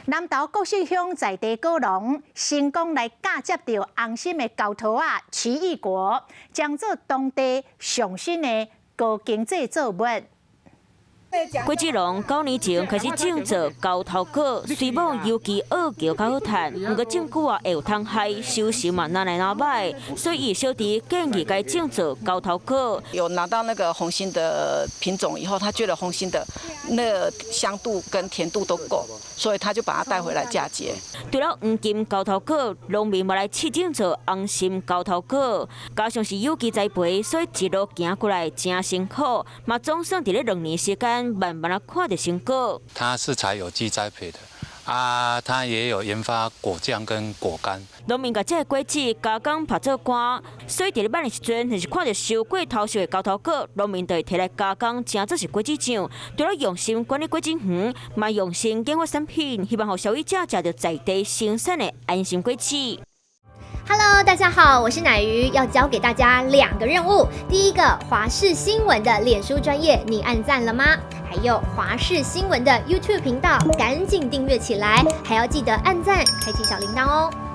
南投國姓鄉在地果農成功來嫁接著紅心的猴桃仔奇異果，將做當地上新的高經濟作物。果子農9年前開始種植猴頭果，雖罔有機澳橋較好趁，毋過種久啊會有蟲害，收成嘛若來若歹，所以小弟建議改種植猴頭果。有拿到那個紅心的品種以後，他覺得紅心的那個香度跟甜度都夠，所以他就把它帶回來嫁接。除了黃金猴頭果，農民嘛來試種做紅心猴頭果，加上是有機栽培，所以一路行過來誠辛苦，嘛總算佇咧2年時間，慢慢仔看著成果。它是採有機栽培的，啊，它也有研發果醬跟果乾。農民共這个果子加工拍做乾，所以佇咧挽的時陣，若是看著收過頭熟的猴頭果，農民就會提來加工，成做是果子醬。除了用心管理果子園，嘛用心研發產品，希望予消費者食著在地生產的安心果子。 Hello，大家好，我是乃瑜，要交給大家兩個任務。第一個，華視新聞的臉書專頁，你按讚了嗎？還有華視新聞的 YouTube 頻道，趕緊訂閱起來，還要記得按讚，開啟小鈴鐺哦。